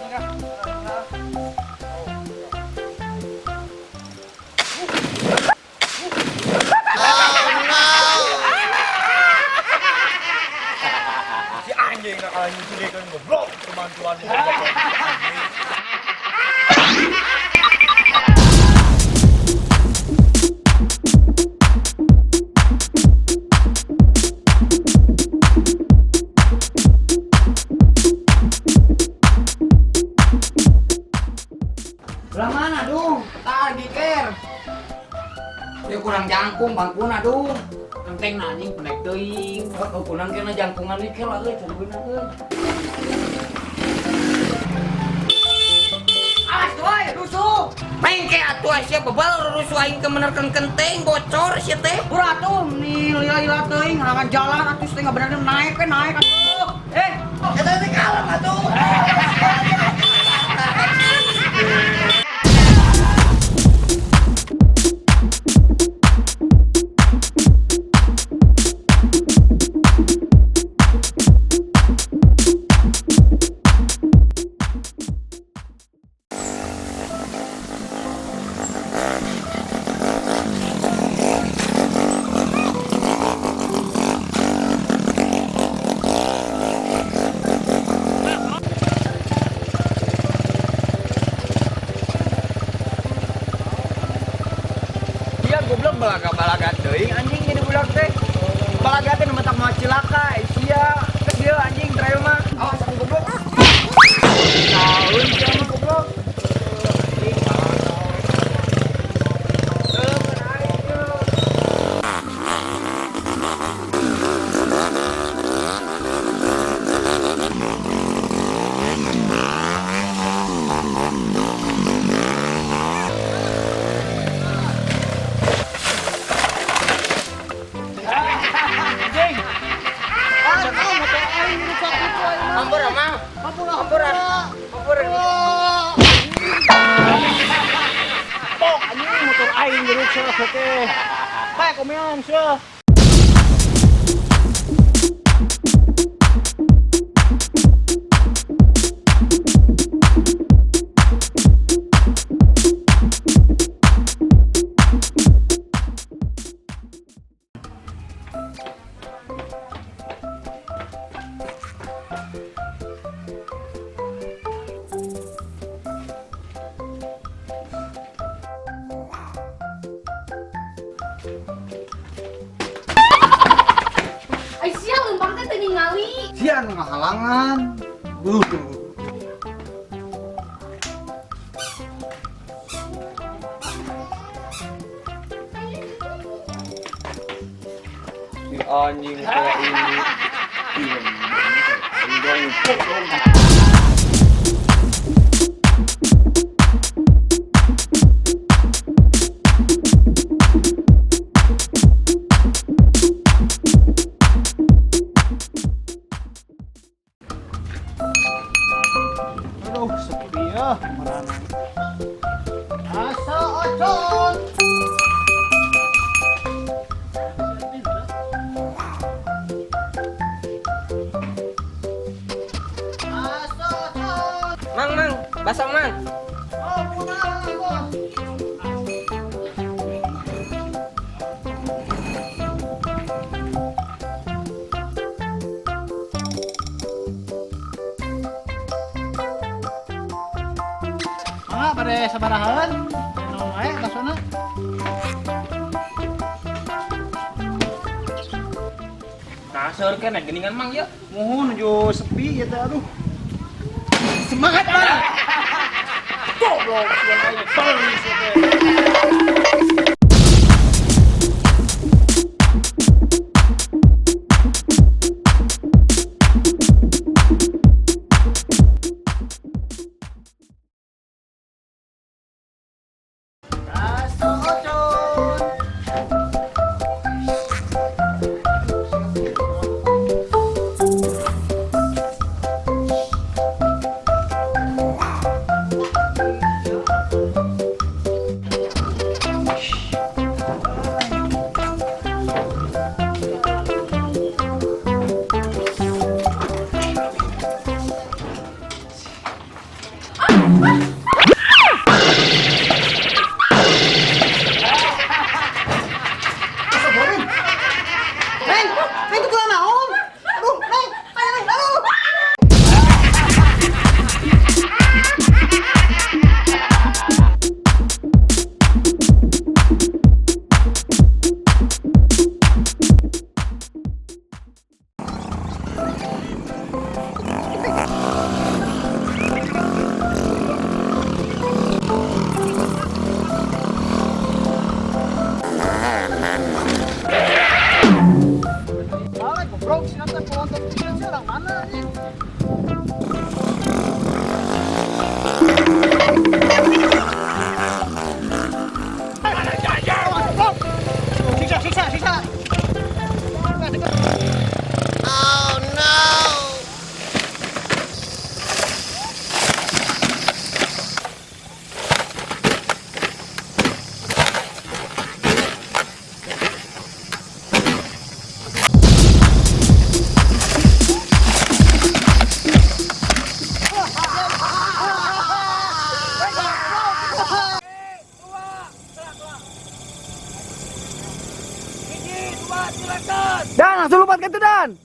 Anjing ah. Si anjing nak kalah nyuci kan goblok kemantuan goblok. Belah mana dong? Tah giker. Ya kurang jangkung bangkuna dong. Kenteng na anjing pendek teuing. Oh, kurang kena jangkungan ieu lah euy, can beunang euy. Awas woy, rusuh. Main ke atuh sia bebal rusuh aing ke menerkeun kenteng bocor sia teh. Ulah atuh nih lila-lila teuing halangan jalan atuh teh ngabenerkeun naik we naik atuh. Eh, Eta teh kalem atuh. Iya goblok balaga-balaga teuing anjing jadi budak teh. Balaga teh nu matak moal cilaka sia. Geus dieu anjing trail mah. Awas aku goblok. Tahun sia mah goblok. Anjing balaga we. Teu aing teu. Anjing. Ampura mang. Ampura, Ampura. Ampura. Pok anjing motor aing geruk teh. Bae komean seuh. Ai sia leumpang teh teu ningali. Sia nu ngahalangan. Si anjing tua ini. Iya, dong. Aduh, sepi ya marana. Asa ocon. Asa ocon. Mang mang, basah mang. Oh, punah bos. Mangga bade sabarahaan? Naon wae basona? Nah, seur keneh geuningan mang yeuh. Muhun nuju sepi ieu teh aduh. Semangat mang. Goblok sia aing beli sia teh. Asa ocon. Neng, Neng tuh naon? Aduh, Neng, ayo Neng, aduh. Balik goblok si teh penonton sih orang mana anjing? Siksa, siksa, siksa. Dan langsung lompat ke itu Dan.